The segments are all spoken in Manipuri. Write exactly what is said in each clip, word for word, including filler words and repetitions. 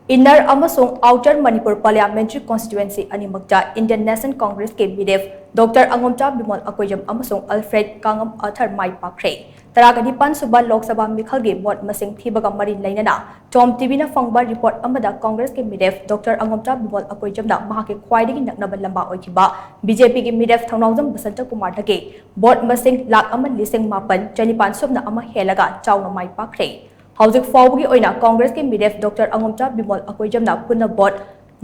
Inner ꯑꯃꯁꯨꯡ Outer ꯃꯅꯤꯄꯨꯔ Parliamentary Constituency ꯑꯅꯤꯃꯛꯇ Indian National Congressꯀꯤ ꯃꯤꯔꯦꯞ ꯗꯣꯛꯇꯔ ꯑꯉꯣꯝꯆꯥ ꯕꯤꯃꯣꯜ ꯑꯀꯣꯏꯖꯝ ꯑꯃꯁꯨꯡ ꯑꯜꯐ꯭ꯔꯦꯗ ꯀꯥꯉꯝ ꯑꯊꯔ ꯃꯥꯏ ꯄꯥꯛꯈ꯭ꯔꯦ꯫ ꯇꯔꯥꯒ ꯅꯤꯄꯥꯟ ꯁꯨꯕ ꯂꯣꯛ ꯁꯚꯥ ꯃꯤꯈꯜꯒꯤ ꯚꯣꯠ ꯃꯁꯤꯡ ꯊꯤꯕꯒ ꯃꯔꯤ ꯂꯩꯅꯅ ꯇꯣꯝ ꯇꯤꯚꯤꯅ ꯐꯪꯕ ꯔꯤꯄꯣꯔꯠ ꯑꯃꯗ ꯀꯣꯡꯒ꯭ꯔꯦꯁꯀꯤ ꯃꯤꯔꯦꯞ ꯗꯣꯛꯇꯔ ꯑꯉꯣꯝꯆꯥ ꯕꯤꯃꯣꯜ ꯑꯀꯣꯏꯖꯝꯅ ꯃꯍꯥꯛꯀꯤ ꯈ꯭ꯋꯥꯏꯗꯒꯤ ꯅꯛꯅꯕ ꯂꯝꯕꯥ ꯑꯣꯏꯈꯤꯕ ꯕꯤ ꯖꯦ ꯄꯤꯒꯤ ꯃꯤꯔꯦꯞ ꯊꯧꯅꯥꯎꯖꯝ ꯕꯁꯟꯇ ꯀꯨꯃꯥꯔꯗꯒꯤ ꯚꯣꯠ ꯃꯁꯤꯡ ꯂꯥꯈ ꯑꯃ ꯂꯤꯁꯤꯡ ꯃꯥꯄꯟ ꯆꯅꯤꯄꯥꯟ ꯁꯨꯞꯅ ꯑꯃ ꯍꯦꯜꯂꯒ ꯆꯥꯎꯅ ꯃꯥꯏ ꯄꯥꯛꯈ꯭ꯔꯦ꯫ ꯍꯧꯖꯤꯛ ꯐꯥꯎꯕꯒꯤ ꯑꯣꯏꯅ ꯀꯣꯡꯒ꯭ꯔꯦꯁꯀꯤ ꯃꯤꯔꯦꯞ ꯗꯣꯛꯇꯔ ꯑꯉꯣꯝꯆꯥ ꯕꯤꯃꯣꯜ ꯑꯀꯣꯏꯖꯝꯅ ꯄꯨꯟꯅ ꯚꯣꯠ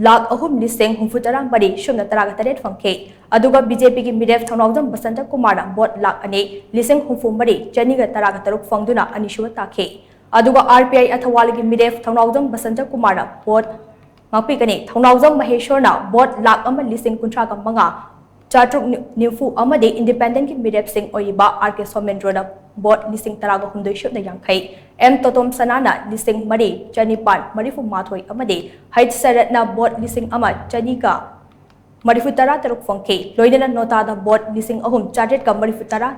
ꯂꯥꯈ ꯑꯍꯨꯝ ꯂꯤꯁꯤꯡ ꯍꯨꯝꯐꯨ ꯇꯔꯥ ꯃꯔꯤ ꯁꯨꯞꯅ ꯇꯔꯥꯒ ꯇꯔꯦꯠ ꯐꯪꯈꯤ꯫ ꯑꯗꯨꯒ ꯕꯤ ꯖꯦ ꯄꯤꯒꯤ ꯃꯤꯔꯦꯞ ꯊꯧꯅꯥꯎꯖꯝ ꯕꯁꯟꯇ ꯀꯨꯃꯥꯔꯅ ꯚꯣꯠ ꯂꯥꯈ ꯑꯅꯤ ꯂꯤꯁꯤꯡ ꯍꯨꯝꯐꯨ ꯃꯔꯤ ꯆꯅꯤꯒ ꯇꯔꯥꯒ ꯇꯔꯨꯛ ꯐꯪꯗꯨꯅ ꯑꯅꯤꯁꯨꯕ ꯇꯥꯈꯤ꯫ ꯑꯗꯨꯒ ꯑꯥꯔ ꯄꯤ ꯑꯥꯏ ꯑꯊꯋꯥꯜꯒꯤ ꯃꯤꯔꯦꯞ ꯊꯧꯅꯥꯎꯖꯝ ꯕꯁꯟꯇ ꯀꯨꯃꯥꯔꯅ ꯚꯣꯠ ꯉꯥꯛꯄꯤꯒꯅꯤ꯫ ꯊꯧꯅꯥꯎꯖꯝ ꯃꯍꯦꯁꯣꯔꯅ ꯚꯣꯠ ꯂꯥꯈ ꯑꯃ ꯂꯤꯁꯤꯡ ꯀꯨꯟꯊ꯭ꯔꯥꯒ ꯃꯉꯥ ꯆꯥꯇ꯭ꯔꯨꯛ ꯅꯤꯐꯨ ꯑꯃꯗꯤ ꯏꯟꯗꯤꯄꯦꯟꯗꯦꯟꯠꯀꯤ ꯃꯤꯔꯦꯞꯁꯤꯡ ꯑꯣꯏꯔꯤꯕ ꯑꯥꯔ ꯀꯦ ꯁꯣꯃꯦꯟꯗ꯭ꯔꯣꯅ ꯚꯣꯠ ꯂꯤꯁꯤꯡ ꯇꯔꯥꯒ ꯍꯨꯝꯗꯣꯏ ꯁꯨꯞꯅ ꯌꯥꯡꯈꯩ, ꯑꯦꯝ ꯇꯣꯇꯣꯝ ꯁꯅꯥꯅ ꯂꯤꯁꯤꯡ ꯃꯔꯤ ꯆꯅꯤꯄꯥꯟ ꯃꯔꯤꯐꯨ ꯃꯥꯊꯣꯏ ꯑꯃꯗꯤ ꯍꯩꯆ ꯁꯔꯠꯅ ꯚꯣꯠ ꯂꯤꯁꯤꯡ ꯑꯃ ꯆꯅꯤꯒ ꯃꯔꯤꯐꯨ ꯇꯔꯥ ꯇꯔꯨꯛ ꯐꯪꯈꯤ꯫ ꯂꯣꯏꯅꯅ ꯅꯣꯇꯥꯗ ꯚꯣꯠ ꯂꯤꯁꯤꯡ ꯑꯍꯨꯝ ꯆꯥꯇ꯭ꯔꯦꯠꯀ ꯃꯔꯤꯐꯨ ꯇꯔꯥ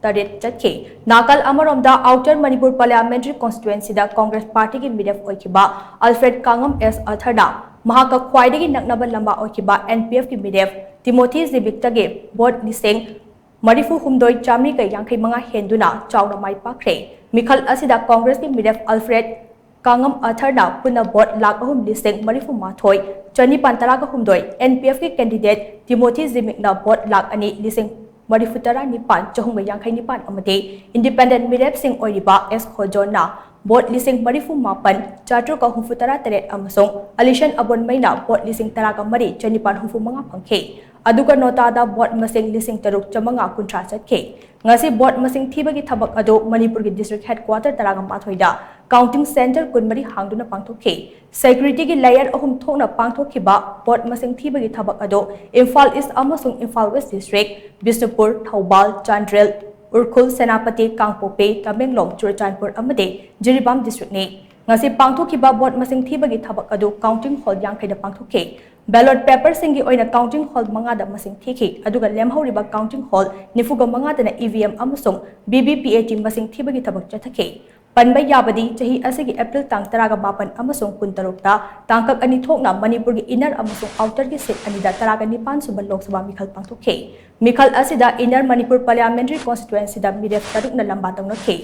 ꯇꯔꯦꯠ ꯆꯠꯈꯤ꯫ ꯅꯥꯀꯜ ꯑꯃꯔꯣꯝꯗ Outer ꯃꯅꯤꯄꯨꯔ Parliamentary Constituencyꯗ ꯀꯣꯡꯒ꯭ꯔꯦꯁ ꯄꯥꯔꯇꯤꯒꯤ ꯃꯤꯔꯦꯞ ꯑꯣꯏꯈꯤꯕ ꯑꯜꯐ꯭ꯔꯦꯗ ꯀꯥꯉꯝ ꯑꯦꯁ ꯑꯊꯔꯅ ꯃꯍꯥꯛꯀ ꯈ꯭ꯋꯥꯏꯗꯒꯤ ꯅꯛꯅꯕ ꯂꯝꯕꯥ ꯑꯣꯏꯈꯤꯕ ꯑꯦꯟ ꯄꯤ ꯑꯦꯐꯀꯤ ꯃꯤꯔꯦꯞ ꯇꯤꯃꯣꯊꯤ ꯖꯤꯕꯤꯛꯇꯒꯤ ꯚꯣꯠ ꯂꯤꯁꯤꯡ ꯃꯔꯤꯐꯨ ꯍꯨꯝꯗꯣꯏ ꯆꯥꯃꯔꯤꯒ ꯌꯥꯡꯈꯩ ꯃꯉꯥ ꯍꯦꯟꯗꯨꯅ ꯆꯥꯎꯅ ꯃꯥꯏ ꯄꯥꯛꯈ꯭ꯔꯦ꯫ ꯃꯤꯈꯜ ꯑꯁꯤꯗ ꯀꯣꯡꯒ꯭ꯔꯦꯁꯀꯤ ꯃꯤꯔꯦꯞ ꯑꯜꯐ꯭ꯔꯦꯗ ꯀꯥꯉꯝ ꯑꯊꯔꯅ ꯄꯨꯟꯅ ꯚꯣꯠ ꯂꯥꯈ ꯑꯍꯨꯝ ꯂꯤꯁꯤꯡ ꯃꯔꯤꯐꯨ ꯃꯥꯊꯣꯏ ꯆꯅꯤꯄꯥꯟ ꯇꯔꯥꯒ ꯍꯨꯝꯗꯣꯏ, ꯑꯦꯟ ꯄꯤ ꯑꯦꯐꯀꯤ ꯀꯦꯟꯗꯤꯗꯦꯠ ꯇꯤꯃꯣꯊꯤ ꯖꯤꯃꯤꯛꯅ ꯚꯣꯠ ꯂꯥꯈ ꯑꯅꯤ ꯂꯤꯁꯤꯡ ꯃꯔꯤꯐꯨ ꯇꯔꯥ ꯅꯤꯄꯥꯟ ꯆꯍꯨꯝꯒ ꯌꯥꯡꯈꯩ ꯅꯤꯄꯥꯟ ꯑꯃꯗꯤ ꯏꯟꯗꯤꯄꯦꯟꯗꯦꯟꯠ ꯃꯤꯔꯦꯞꯁꯤꯡ ꯑꯣꯏꯔꯤꯕ ꯑꯦꯁ ꯈꯣꯖꯣꯟꯅ ꯚꯣꯠ ꯂꯤꯁꯤꯡ ꯃꯔꯤꯐꯨ ꯃꯥꯄꯟ ꯆꯥꯇ꯭ꯔꯨꯛꯀ ꯍꯨꯝꯐꯨ ꯇꯔꯥ ꯇꯔꯦꯠ ꯑꯃꯁꯨꯡ ꯑꯂꯤꯁꯟ ꯑꯕꯣꯟꯃꯩꯅ ꯚꯣꯠ ꯂꯤꯁꯤꯡ ꯇꯔꯥꯒ ꯃꯔꯤ ꯆꯅꯤꯄꯥꯟ ꯍꯨꯝꯐꯨ ꯃꯉꯥ ꯐꯪꯈꯤ꯫ ꯑꯗꯨꯒ ꯅꯣꯇꯥꯗ ꯚꯣꯠ ꯃꯁꯤꯡ ꯂꯤꯁꯤꯡ ꯇꯔꯨꯛ ꯆꯥꯃꯉꯥ ꯀꯨꯟꯊ꯭ꯔꯥ ꯆꯠꯈꯤ꯫ ꯉꯁꯤ ꯚꯣꯠ ꯃꯁꯤꯡ ꯊꯤꯕꯒꯤ ꯊꯕꯛ ꯑꯗꯨ ꯃꯅꯤꯄꯨꯔꯒꯤ district headquarter ꯇꯔꯥꯒ ꯃꯥꯊꯣꯏꯗ counting centre ꯀꯨꯟꯃꯔꯤ ꯍꯥꯡꯗꯨꯅ ꯄꯥꯡꯊꯣꯛꯈꯤ꯫ Securityꯒꯤ layer ꯑꯍꯨꯝ ꯊꯣꯛꯅ ꯄꯥꯡꯊꯣꯛꯈꯤꯕ ꯚꯣꯠ ꯃꯁꯤꯡ ꯊꯤꯕꯒꯤ ꯊꯕꯛ ꯑꯗꯨ ꯏꯝꯐꯥꯜ East ꯑꯃꯁꯨꯡ ꯏꯝꯐꯥꯜ West district, ꯕꯤꯁꯅꯨꯄꯨꯔ, ꯊꯧꯕꯥꯜ, ꯆꯥꯟꯗꯦꯜ, ꯎꯈ꯭ꯔꯨꯜ, ꯁꯦꯅꯥꯄꯇꯤ, ꯀꯥꯡꯄꯣꯛꯄꯤ, ꯇꯃꯦꯡꯂꯣꯡ, ꯆꯨꯔꯆꯥꯟꯄꯨꯔ ꯑꯃꯗꯤ ꯖꯤꯔꯤꯕꯥꯝ districtꯅꯤ꯫ ꯉꯁꯤ ꯄꯥꯡꯊꯣꯛꯈꯤꯕ ꯚꯣꯠ ꯃꯁꯤꯡ ꯊꯤꯕꯒꯤ ꯊꯕꯛ ꯑꯗꯨ counting hall ꯌꯥꯡꯈꯩꯗ ꯄꯥꯡꯊꯣꯛꯈꯤ꯫ Ballot paperꯁꯤꯡꯒꯤ ꯑꯣꯏꯅ counting hall ꯃꯉꯥꯗ ꯃꯁꯤꯡ ꯊꯤꯈꯤ, ꯑꯗꯨꯒ ꯂꯦꯝꯍꯧꯔꯤꯕ counting hall ꯅꯤꯐꯨꯒ ꯃꯉꯥꯗꯅ ꯏ ꯚꯤ ꯑꯦꯝ ꯑꯃꯁꯨꯡ V V P A T ꯃꯁꯤꯡ ꯊꯤꯕꯒꯤ ꯊꯕꯛ ꯆꯠꯊꯈꯤ꯫ ꯄꯟꯕ ꯌꯥꯕꯗꯤ, ꯆꯍꯤ ꯑꯁꯤꯒꯤ ꯑꯦꯄ꯭ꯔꯤꯜ ꯇꯥꯡ ꯇꯔꯥꯒ ꯃꯥꯄꯟ ꯑꯃꯁꯨꯡ ꯀꯨꯟꯇꯔꯨꯛꯇ ꯇꯥꯡꯀꯛ ꯑꯅꯤ ꯊꯣꯛꯅ ꯃꯅꯤꯄꯨꯔꯒꯤ ꯏꯟꯅꯔ ꯑꯃꯁꯨꯡ ꯑꯥꯎꯇꯔꯒꯤ ꯁꯤꯠ ꯑꯅꯤꯗ ꯇꯔꯥꯒ ꯅꯤꯄꯥꯟ ꯁꯨꯕ ꯂꯣꯛ ꯁꯚꯥ ꯃꯤꯈꯜ ꯄꯥꯡꯊꯣꯛꯈꯤ꯫ ꯃꯤꯈꯜ ꯑꯁꯤꯗ ꯏꯟꯅꯔ ꯃꯅꯤꯄꯨꯔ ꯄꯥꯔꯂꯤꯌꯥꯃꯦꯟꯇꯔꯤ ꯀꯣꯟꯁꯇꯤꯇ꯭ꯋꯦꯟꯁꯤꯗ ꯃꯤꯔꯦꯞ ꯇꯔꯨꯛꯅ ꯂꯝꯕꯥ ꯇꯧꯅꯈꯤ꯫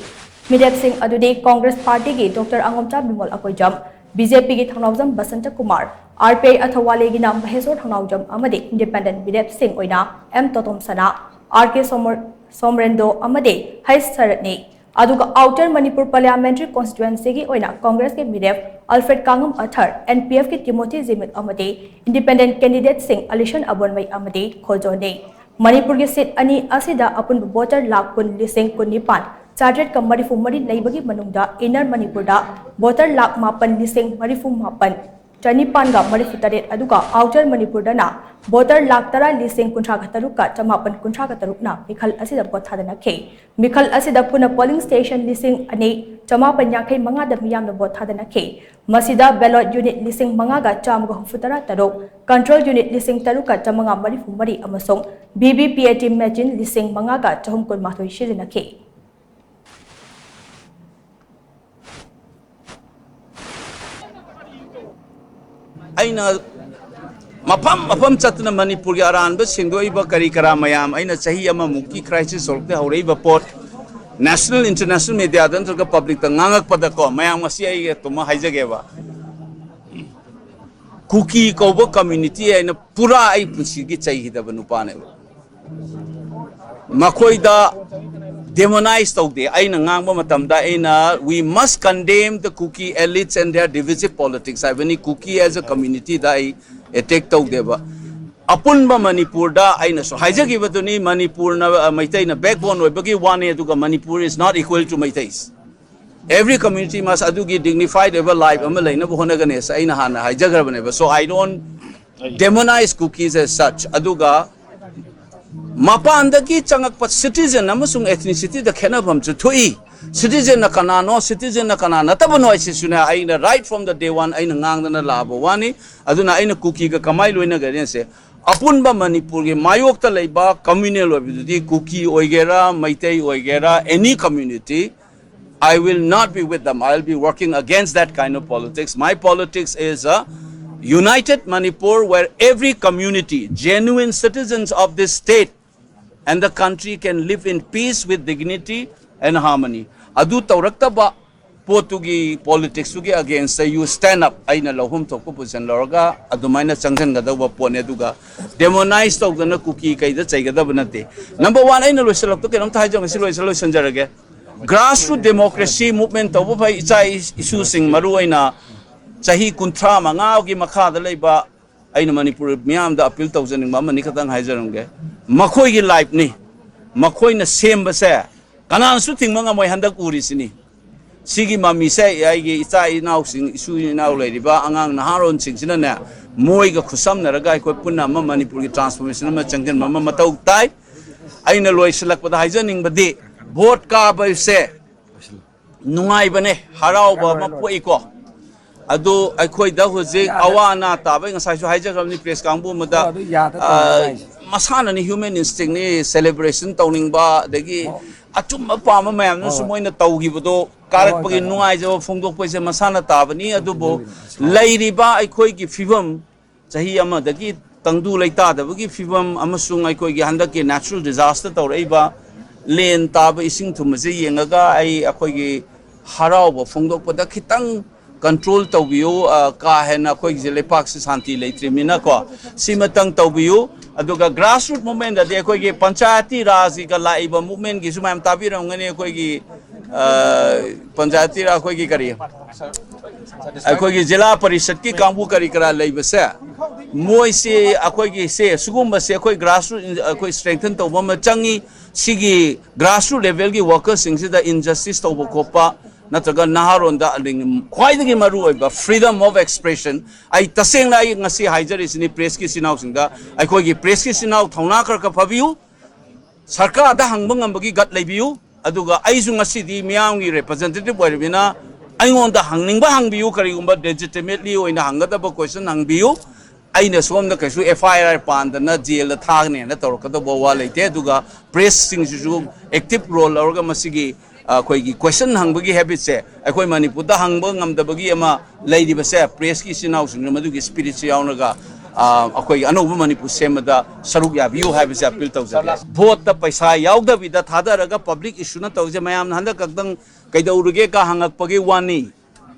ꯃꯤꯔꯦꯞꯁꯤꯡ ꯑꯗꯨꯗꯤ ꯀꯣꯡꯒ꯭ꯔꯦꯁ ꯄꯥꯔꯇꯤꯒꯤ doctor Angomcha Bimol Akoijam, B J ꯄꯤꯒꯤ Thounaojam Basanta Kumar, R P I ꯑꯊꯋꯥꯂꯦꯒꯤꯅ ꯃꯍꯦꯁꯣꯔ ꯊꯧꯅꯥꯎꯖꯝ ꯑꯃꯗꯤ ꯏꯟꯗꯤꯄꯦꯟꯗꯦꯟꯠ ꯃꯤꯔꯦꯞꯁꯤꯡ ꯑꯣꯏꯅ ꯑꯦꯝ ꯇꯣꯇꯣꯝ ꯁꯅꯥ, ꯑꯥꯔ ꯀꯦ ꯁꯣꯃꯔ-, ꯁꯣꯃꯔꯦꯟꯗꯣ ꯑꯃꯗꯤ ꯍꯩꯁ ꯁꯔꯠꯅꯤ꯫ ꯑꯗꯨꯒ ꯑꯥꯎꯇꯔ ꯃꯅꯤꯄꯨꯔ ꯄꯥꯔꯂꯤꯌꯥꯃꯦꯟꯇꯔꯤ ꯀꯣꯟꯁꯇꯤꯇ꯭ꯋꯦꯟꯁꯤꯒꯤ ꯑꯣꯏꯅ ꯀꯣꯡꯒ꯭ꯔꯦꯁꯀꯤ ꯃꯤꯔꯦꯞ ꯑꯜꯐ꯭ꯔꯦꯗ ꯀꯥꯡꯉꯝ ꯑꯊꯔ, ꯑꯦꯟ ꯄꯤ ꯑꯦꯐꯀꯤ ꯇꯤꯃꯣꯊꯤ ꯖꯤꯃꯤꯛ ꯑꯃꯗꯤ ꯏꯟꯗꯤꯄꯦꯟꯗꯦꯟꯠ ꯀꯦꯟꯗꯤꯗꯦꯠꯁꯤꯡ ꯑꯂꯤꯁꯟ ꯑꯕꯣꯟꯃꯩ ꯑꯃꯗꯤ ꯈꯣꯜꯖꯣꯅꯤ꯫ ꯃꯅꯤꯄꯨꯔꯒꯤ ꯁꯤꯠ ꯑꯅꯤ ꯑꯁꯤꯗ ꯑꯄꯨꯟꯕ ꯚꯣꯇꯔ ꯂꯥꯈ ꯀꯨꯟ ꯂꯤꯁꯤꯡ ꯀꯨꯟꯅꯤꯄꯥꯟ ꯆꯥꯇ꯭ꯔꯦꯠꯀ ꯃꯔꯤꯐꯨ ꯃꯔꯤ ꯂꯩꯕꯒꯤ ꯃꯅꯨꯡꯗ ꯏꯟꯅꯔ ꯃꯅꯤꯄꯨꯔꯗ ꯚꯣꯇꯔ ꯂꯥꯈ ꯃꯥꯄꯟ ꯂꯤꯁꯤꯡ ꯃꯔꯤꯐꯨ ꯃꯥꯄꯟ ꯆꯅꯤꯄꯥꯟꯒ ꯃꯔꯤꯐꯨ ꯇꯔꯦꯠ, ꯑꯗꯨꯒ ꯑꯥꯎꯇꯔ ꯃꯅꯤꯄꯨꯔꯗꯅ ꯚꯣꯇꯔ ꯂꯥꯈ ꯇꯔꯥ ꯂꯤꯁꯤꯡ ꯀꯨꯟꯊ꯭ꯔꯥꯒ ꯇꯔꯨꯛꯀ ꯆꯃꯥꯄꯟ ꯀꯨꯟꯊ꯭ꯔꯥꯒ ꯇꯔꯨꯛꯅ ꯃꯤꯈꯜ ꯑꯁꯤꯗ ꯚꯣꯠ ꯊꯥꯗꯅꯈꯤ꯫ ꯃꯤꯈꯜ ꯑꯁꯤꯗ ꯄꯨꯟꯅ ꯄꯣꯂꯤꯡ ꯁ꯭ꯇꯦꯁꯟ ꯂꯤꯁꯤꯡ ꯑꯅꯤ ꯆꯃꯥꯄꯟ ꯌꯥꯡꯈꯩ ꯃꯉꯥꯗ ꯃꯤꯌꯥꯝꯅ ꯚꯣꯠ ꯊꯥꯗꯅꯈꯤ꯫ ꯃꯁꯤꯗ ꯕꯦꯂꯣꯠ ꯌꯨꯅꯤꯠ ꯂꯤꯁꯤꯡ ꯃꯉꯥꯒ ꯆꯥꯝꯃꯒ ꯍꯨꯝꯐꯨ ꯇꯔꯥ ꯇꯔꯨꯛ, ꯀꯟꯇ꯭ꯔꯣꯜ ꯌꯨꯅꯤꯠ ꯂꯤꯁꯤꯡ ꯇꯔꯨꯛꯀ ꯆꯥꯝꯃꯉꯥ ꯃꯔꯤꯐꯨ ꯃꯔꯤ ꯑꯃꯁꯨꯡ V V P A T machine ꯂꯤꯁꯤꯡ ꯃꯉꯥꯒ ꯆꯍꯨꯝ ꯀꯨꯟꯃꯥꯊꯣꯏ ꯁꯤꯖꯤꯟꯅꯈꯤ꯫ ꯑꯩꯅ ꯃꯐꯝ ꯃꯐꯝ ꯆꯠꯇꯨꯅ ꯃꯅꯤꯄꯨꯔꯒꯤ ꯑꯔꯥꯟꯕ ꯁꯦꯡꯗꯣꯛꯏꯕ ꯀꯔꯤ ꯀꯔꯥ ꯃꯌꯥꯝ, ꯑꯩꯅ ꯆꯍꯤ ꯑꯃꯃꯨꯛꯀꯤ ꯀ꯭ꯔꯥꯏꯁꯤꯁ ꯍꯧꯔꯛꯇ ꯍꯧꯔꯛꯏꯕ ꯄꯣꯠ, ꯅꯦꯁꯅꯦꯜ, ꯏꯟꯇꯔꯅꯦꯁꯅꯦꯜ ꯃꯦꯗꯤꯌꯥꯗ ꯅꯠꯇ꯭ꯔꯒ ꯄꯕ꯭ꯂꯤꯛꯇ ꯉꯥꯡꯉꯛꯄꯗꯀꯣ, ꯃꯌꯥꯝ ꯉꯁꯤ ꯑꯩ ꯑꯗꯨꯃ ꯍꯥꯏꯖꯒꯦꯕ꯫ ꯀꯨꯀꯤ ꯀꯧꯕ ꯀꯝꯃ꯭ꯌꯨꯅꯤꯇꯤ ꯍꯥꯏꯅ ꯄꯨꯔꯥ ꯑꯩ ꯄꯨꯟꯁꯤꯒꯤ ꯆꯩꯈꯤꯗꯕ ꯅꯨꯄꯥꯅꯦꯕ꯫ ꯃꯈꯣꯏꯗ ꯗꯦꯃꯣꯅꯥꯏꯖ ꯇꯧꯗꯦ꯫ ꯑꯩꯅ ꯉꯥꯡꯕ ꯃꯇꯝꯗ ꯑꯩꯅ, "We must condemn the Kuki elites and their divisive politics" ꯍꯥꯏꯕꯅꯤ, ꯀꯨꯀꯤ as a community ꯗ ꯑꯩ ꯑꯦꯇꯦꯛ ꯇꯧꯗꯦꯕ꯫ ꯑꯄꯨꯟꯕ ꯃꯅꯤꯄꯨꯔꯗ ꯑꯩꯅꯁꯨ ꯍꯥꯏꯖꯈꯤꯕꯗꯨꯅꯤ, ꯃꯅꯤꯄꯨꯔꯅ, ꯑ, ꯃꯩꯇꯩꯅ backbone ꯑꯣꯏꯕꯒꯤ ꯋꯥꯅꯤ, ꯑꯗꯨꯒ Manipur is not equal to Meiteis. Every community must ꯑꯗꯨꯒꯤ dignified ꯑꯣꯏꯕ life ꯑꯃ ꯂꯩꯅꯕ ꯍꯣꯠꯅꯒꯅꯤ ꯍꯥꯏꯁꯦ ꯑꯩꯅ ꯍꯥꯟꯅ ꯍꯥꯏꯖꯈ꯭ꯔꯕꯅꯦꯕ꯫ So I don't demonize Kukis as such. ꯑꯗꯨꯒ ꯃꯄꯥꯟꯗꯒꯤ ꯆꯪꯉꯛꯄ citizen ꯑꯃꯁꯨꯡ ethnicity ꯗ ꯈꯦꯠꯅꯕ ꯑꯃꯁꯨ ꯊꯣꯛꯏ꯫ Citizen ꯅ ꯀꯅꯥꯅꯣ, citizen ꯅ ꯀꯅꯥ ꯅꯠꯇꯕꯅꯣ ꯍꯥꯏꯁꯤꯁꯨꯅꯦ, ꯑꯩꯅ right from the day one ꯑꯩꯅ ꯉꯥꯡꯗꯅ ꯂꯥꯛꯑꯕ ꯋꯥꯅꯤ꯫ ꯑꯗꯨꯅ ꯑꯩꯅ ꯀꯨꯀꯤꯒ ꯀꯃꯥꯏꯅ ꯂꯣꯏꯅꯒꯅꯤ ꯍꯥꯏꯁꯦ, ꯑꯄꯨꯟꯕ ꯃꯅꯤꯄꯨꯔꯒꯤ ꯃꯥꯌꯣꯛꯇ ꯂꯩꯕ communal ꯑꯣꯏꯕꯗꯨꯗꯤ ꯀꯨꯀꯤ ꯑꯣꯏꯒꯦꯔꯥ, ꯃꯩꯇꯩ ꯑꯣꯏꯒꯦꯔꯥ, any community, I will not be with them. I'll be working against that kind of politics. My politics is a united Manipur where every community, genuine citizens of this state and the country can live in peace with dignity and harmony. ꯑꯗꯨ ꯇꯧꯔꯛꯇꯕ ꯄꯣꯠꯇꯨꯒꯤ politics ꯇꯨꯒꯤ against ꯇ you stand up, ꯑꯩꯅ ꯂꯧꯐꯝ ꯊꯣꯛꯄ position ꯂꯧꯔꯒ ꯑꯗꯨꯃꯥꯏꯅ ꯆꯪꯁꯤꯟꯒꯗꯧꯕ ꯄꯣꯠꯅꯦ꯫ ꯑꯗꯨꯒ demonize ꯇꯧꯗꯅ ꯀꯨꯀꯤ ꯀꯩꯗ ꯆꯩꯒꯗꯕ ꯅꯠꯇꯦ꯫ Number one, ꯑꯩꯅ ꯂꯣꯏꯁꯤꯜꯂꯛꯇ ꯀꯩꯅꯣꯝꯇ ꯍꯥꯏꯖꯔꯝꯒꯦ, ꯁꯤ ꯂꯣꯏꯁꯤꯜ ꯂꯣꯏꯁꯤꯟꯖꯔꯒꯦ꯫ Grassroot democracy movement ꯇꯧꯕ ꯐꯩ꯫ ꯏꯆꯥ ꯏꯁꯨꯁꯤꯡ, ꯃꯔꯨ ꯑꯣꯏꯅ ꯆꯍꯤ ꯀꯨꯟꯊ꯭ꯔꯥ ꯃꯉꯥꯒꯤ ꯃꯈꯥꯗ ꯂꯩꯕ, ꯑꯩꯅ ꯃꯅꯤꯄꯨꯔ ꯃꯤꯌꯥꯝꯗ appeal ꯇꯧꯖꯅꯤꯡꯕ ꯑꯃꯅꯤ ꯈꯛꯇꯪ ꯍꯥꯏꯖꯔꯝꯒꯦ꯫ ꯃꯈꯣꯏꯒꯤ life ꯅꯤ, ꯃꯈꯣꯏꯅ ꯁꯦꯝꯕꯁꯦ ꯀꯅꯥꯅꯁꯨ ꯊꯤꯡꯕ ꯉꯝꯃꯣꯏ꯫ ꯍꯟꯗꯛ ꯎꯔꯤꯁꯤꯅꯤ꯫ ꯁꯤꯒꯤ ꯃꯃꯤꯁꯦ ꯑꯩꯒꯤ ꯏꯆꯥ ꯏꯅꯥꯎꯁꯤꯡ, ꯏꯁꯨ ꯏꯅꯥꯎ ꯂꯩꯔꯤꯕ ꯑꯉꯥꯡ ꯅꯍꯥꯔꯣꯟꯁꯤꯡꯁꯤꯅꯅꯦ, ꯃꯣꯏꯒ ꯈꯨꯠꯁꯝꯅꯔꯒ ꯑꯩꯈꯣꯏ ꯄꯨꯟꯅ ꯑꯃ ꯃꯅꯤꯄꯨꯔꯒꯤ transformation ꯑꯃ ꯆꯪꯁꯤꯟꯕ ꯑꯃ ꯃꯊꯧ ꯇꯥꯏ꯫ ꯑꯩꯅ ꯂꯣꯏꯁꯤꯜꯂꯛꯄꯗ ꯍꯥꯏꯖꯅꯤꯡꯕꯗꯤ, vote ꯀꯥꯕꯁꯦ ꯅꯨꯡꯉꯥꯏꯕꯅꯦ, ꯍꯔꯥꯎꯕ ꯑꯃ ꯄꯣꯛꯏꯀꯣ꯫ ꯑꯗꯨ ꯑꯩꯈꯣꯏꯗ ꯍꯧꯖꯤꯛ ꯑꯋꯥ ꯑꯅꯥ ꯇꯥꯕ, ꯉꯁꯥꯏꯁꯨ ꯍꯥꯏꯖꯈ꯭ꯔꯕꯅꯤ press ꯀꯥꯡꯕꯨ ꯑꯃꯗ, ꯑꯗꯨ ꯌꯥꯗ ꯑ, ꯇꯧꯔꯦ ꯍꯥꯏꯁꯦ꯫ ꯃꯁꯥꯅꯅꯤ, human instinct ꯅꯤ, celebration ꯇꯧꯅꯤꯡꯕ, ꯑꯗꯒꯤ ꯑꯆꯨꯝꯕ ꯄꯥꯝꯕ ꯃꯌꯥꯝꯗꯨꯁꯨ ꯍꯣꯏ꯫ ꯃꯣꯏꯅ ꯇꯧꯈꯤꯕꯗꯣ ꯀꯥꯔꯛꯄꯒꯤ ꯍꯣꯏ, ꯍꯣꯏ, ꯍꯣꯏ꯫ ꯅꯨꯡꯉꯥꯏꯖꯕ ꯐꯣꯡꯗꯣꯛꯄꯁꯦ ꯃꯁꯥꯅ ꯇꯥꯕꯅꯤ꯫ ꯑꯗꯨꯕꯨ ꯑꯗꯨꯕꯨꯗꯤ ꯃꯁꯥꯅ꯫ ꯂꯩꯔꯤꯕ ꯑꯩꯈꯣꯏꯒꯤ ꯐꯤꯕꯝ, ꯆꯍꯤ ꯑꯃꯗꯒꯤ ꯇꯪꯗꯨ ꯂꯩꯇꯥꯗꯕꯒꯤ ꯐꯤꯕꯝ ꯑꯃꯁꯨꯡ ꯑꯩꯈꯣꯏꯒꯤ ꯍꯟꯗꯛꯀꯤ natural disaster ꯇꯧꯔꯛꯏꯕ ꯂꯦꯟ ꯇꯥꯕ, ꯏꯁꯤꯡ ꯊꯨꯝꯕꯁꯦ ꯌꯦꯡꯉꯒ ꯑꯩ ꯑꯩꯈꯣꯏꯒꯤ ꯍꯔꯥꯎꯕ ꯐꯣꯡꯗꯣꯛꯄꯗ ꯈꯤꯇꯪ control ꯇꯧꯕꯤꯌꯨ꯫ ꯑ, ꯀꯥ ꯍꯦꯟꯅ ꯑꯩꯈꯣꯏꯒꯤꯁꯦ ꯂꯩꯄꯥꯛꯁꯤ ꯁꯥꯟꯇꯤ ꯂꯩꯇ꯭ꯔꯤꯕꯅꯤꯅꯀꯣ, ꯁꯤꯃꯇꯪ ꯇꯧꯕꯤꯌꯨ꯫ ꯑꯗꯨꯒ grassroot movement ꯗꯗꯤ ꯑꯩꯈꯣꯏꯒꯤ ꯄꯟꯆꯥꯌꯇꯤ ꯔꯥꯖꯒꯤꯒ ꯂꯥꯛꯏꯕ movement ꯒꯤꯁꯨ ꯃꯌꯥꯝ ꯇꯥꯕꯤꯔꯝꯒꯅꯤ꯫ ꯑꯩꯈꯣꯏꯒꯤ, ꯑ, ꯄꯟꯆꯥꯌꯇꯤ ꯔꯥꯖ ꯑꯩꯈꯣꯏꯒꯤ ꯀꯔꯤ, ꯑꯩꯈꯣꯏꯒꯤ ꯖꯤꯂꯥ ꯄꯔꯤꯁꯠꯀꯤ ꯀꯥꯡꯕꯨ ꯀꯔꯤ ꯀꯔꯥ ꯂꯩꯕꯁꯦ, ꯃꯣꯏꯁꯤ ꯑꯩꯈꯣꯏꯒꯤ ꯁꯦ, ꯁꯤꯒꯨꯝꯕꯁꯦ ꯑꯩꯈꯣꯏ grassroot ꯑꯩꯈꯣꯏ strengthen ꯇꯧꯕ ꯑꯃ ꯆꯪꯉꯤ꯫ ꯁꯤꯒꯤ grassroot level ꯒꯤ worker ꯁꯤꯡꯁꯤꯗ injustice ꯇꯧꯕ ꯈꯣꯠꯄ, ꯅꯠꯇ꯭ꯔꯒ ꯅꯍꯥꯔꯣꯟꯗ ꯑꯗꯒꯤ ꯈ꯭ꯋꯥꯏꯗꯒꯤ ꯃꯔꯨ ꯑꯣꯏꯕ freedom of expression꯫ ꯑꯩ ꯇꯁꯦꯡꯅ ꯑꯩ ꯉꯁꯤ ꯍꯥꯏꯖꯔꯤꯁꯤꯅꯤ press ꯀꯤ ꯏꯆꯤꯟ ꯏꯅꯥꯎꯁꯤꯡꯗ, ꯑꯩꯈꯣꯏꯒꯤ press ꯀꯤ ꯏꯆꯤꯟ ꯏꯅꯥꯎ ꯊꯧꯅꯥ ꯈꯔ ꯈꯔ ꯐꯕꯤꯌꯨ, ꯁꯔꯀꯥꯔꯗ ꯍꯪꯕ ꯉꯝꯕꯒꯤ gut ꯂꯩꯕꯤꯌꯨ꯫ ꯑꯗꯨꯒ ꯑꯩꯁꯨ ꯉꯁꯤꯗꯤ ꯃꯤꯌꯥꯝꯒꯤ representative ꯑꯣꯏꯔꯕꯅꯤꯅ ꯑꯩꯉꯣꯟꯗ ꯍꯪꯅꯤꯡꯕ ꯍꯪꯕꯤꯌꯨ, ꯀꯔꯤꯒꯨꯝꯕ legitimately ꯑꯣꯏꯅ ꯍꯪꯒꯗꯕ question ꯍꯪꯕꯤꯌꯨ꯫ ꯑꯩꯅ ꯁꯣꯝꯗ ꯀꯩꯁꯨ F I R ꯄꯥꯟꯗꯅ jail ꯗ ꯊꯥꯒꯅꯦꯅ ꯇꯧꯔꯛꯀꯗꯧꯕ ꯋꯥ ꯂꯩꯇꯦ꯫ ꯑꯗꯨꯒ press ꯁꯤꯡꯁꯤꯁꯨ active role ꯂꯧꯔꯒ ꯃꯁꯤꯒꯤ ꯑꯩꯈꯣꯏꯒꯤ ꯀꯣꯏꯁꯟ ꯍꯪꯕꯒꯤ ꯍꯦꯕꯤꯠꯁꯦ ꯑꯩꯈꯣꯏ ꯃꯅꯤꯄꯨꯔꯗ ꯍꯪꯕ ꯉꯝꯗꯕꯒꯤ ꯑꯃ ꯂꯩꯔꯤꯕꯁꯦ, ꯄ꯭ꯔꯦꯁꯀꯤ ꯏꯆꯤꯟ ꯏꯅꯥꯎꯁꯤꯡꯅ ꯃꯗꯨꯒꯤ ꯁ꯭ꯄꯤꯔꯤꯠꯁꯦ ꯌꯥꯎꯔꯒ ꯑꯩꯈꯣꯏꯒꯤ ꯑꯅꯧꯕ ꯃꯅꯤꯄꯨꯔ ꯁꯦꯝꯕꯗ ꯁꯔꯨꯛ ꯌꯥꯕꯤꯌꯨ ꯍꯥꯏꯕꯁꯦ ꯑꯄꯤꯜ ꯇꯧꯖꯒꯦ꯫ ꯚꯣꯠꯇ ꯄꯩꯁꯥ ꯌꯥꯎꯗꯕꯤꯗ ꯊꯥꯗꯔꯒ ꯄꯕ꯭ꯂꯤꯛ ꯏꯁꯨꯅ ꯇꯧꯔꯤꯁꯦ ꯃꯌꯥꯝꯅ ꯍꯟꯗꯛ ꯈꯛꯇꯪ ꯀꯩꯗꯧꯔꯒꯦ ꯀ ꯍꯪꯉꯛꯄꯒꯤ ꯋꯥꯅꯤ꯫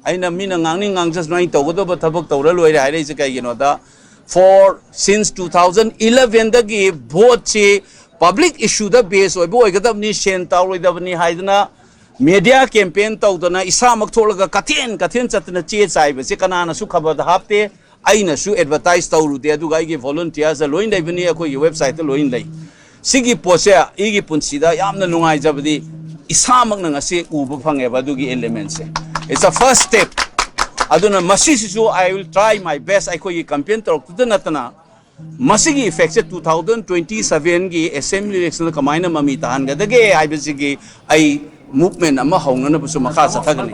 ꯑꯩꯅ ꯃꯤꯅ ꯉꯥꯡꯅꯤꯡ ꯉꯥꯡꯖꯁꯅꯨ, ꯑꯩ ꯇꯧꯒꯗꯕ ꯊꯕꯛ ꯇꯧꯔ ꯂꯣꯏꯔꯦ ꯍꯥꯏꯔꯛꯏꯁꯦ ꯀꯩꯒꯤꯅꯣꯗ, for since two thousand elevenꯗꯒꯤ ꯚꯣꯠꯁꯤ ꯄꯕ꯭ꯂꯤꯛ ꯏꯁꯨꯗ ꯕꯦꯁ ꯑꯣꯏꯕ ꯑꯣꯏꯒꯗꯕꯅꯤ, ꯁꯦꯟ ꯇꯥꯎꯔꯣꯏꯗꯕꯅꯤ ꯍꯥꯏꯗꯅ ꯃꯦꯗꯤꯌꯥ ꯀꯦꯝꯄꯦꯟ ꯇꯧꯗꯅ ꯏꯁꯥꯃꯛ ꯊꯣꯛꯂꯒ ꯀꯊꯦꯟ ꯀꯊꯦꯟ ꯆꯠꯇꯅ ꯆꯦ ꯆꯥꯏꯕꯁꯦ ꯀꯅꯥꯅꯁꯨ ꯈꯕꯔꯗ ꯍꯥꯞꯇꯦ꯫ ꯑꯩꯅꯁꯨ ꯑꯦꯗꯚꯔꯇꯥꯏꯁ ꯇꯧꯔꯨꯗꯦ꯫ ꯑꯗꯨꯒ ꯑꯩꯒꯤ ꯚꯣꯂꯨꯟꯇꯤꯌꯔꯁꯇ ꯂꯣꯏꯅ ꯂꯩꯕꯅꯤ, ꯑꯩꯈꯣꯏꯒꯤ ꯋꯦꯕꯁꯥꯏꯠꯇ ꯂꯣꯏꯅ ꯂꯩ꯫ ꯁꯤꯒꯤ ꯄꯣꯠꯁꯦ ꯑꯩꯒꯤ ꯄꯨꯟꯁꯤꯗ ꯌꯥꯝꯅ ꯅꯨꯡꯉꯥꯏꯖꯕꯗꯤ ꯏꯁꯥꯃꯛꯅ ꯉꯁꯤ ꯎꯕ ꯐꯪꯉꯦꯕ ꯑꯗꯨꯒꯤ ꯑꯦꯂꯤꯃꯦꯟꯁꯦ꯫ It's a first step꯫ ꯑꯗꯨꯅ ꯃꯁꯤꯁꯤꯁꯨ I will try my best꯫ ꯑꯩꯈꯣꯏꯒꯤ ꯀꯦꯝꯄꯦꯟ ꯇꯧꯔꯛꯇꯨꯗ ꯅꯠꯇꯅ ꯃꯁꯤꯒꯤ ꯏꯐꯦꯛꯁꯦ two thousand twenty sevenꯒꯤ ꯑꯦꯁꯦꯝꯕ꯭ꯂꯤ ꯏꯂꯦꯛꯁꯟꯗ ꯀꯃꯥꯏꯅ ꯃꯃꯤ ꯇꯥꯍꯟꯒꯗꯒꯦ ꯍꯥꯏꯕꯁꯤꯒꯤ ꯑꯩ ꯃꯨꯚꯃꯦꯟ ꯑꯃ ꯍꯧꯅꯅꯕꯁꯨ ꯃꯈꯥ ꯆꯠꯊꯒꯅꯤ꯫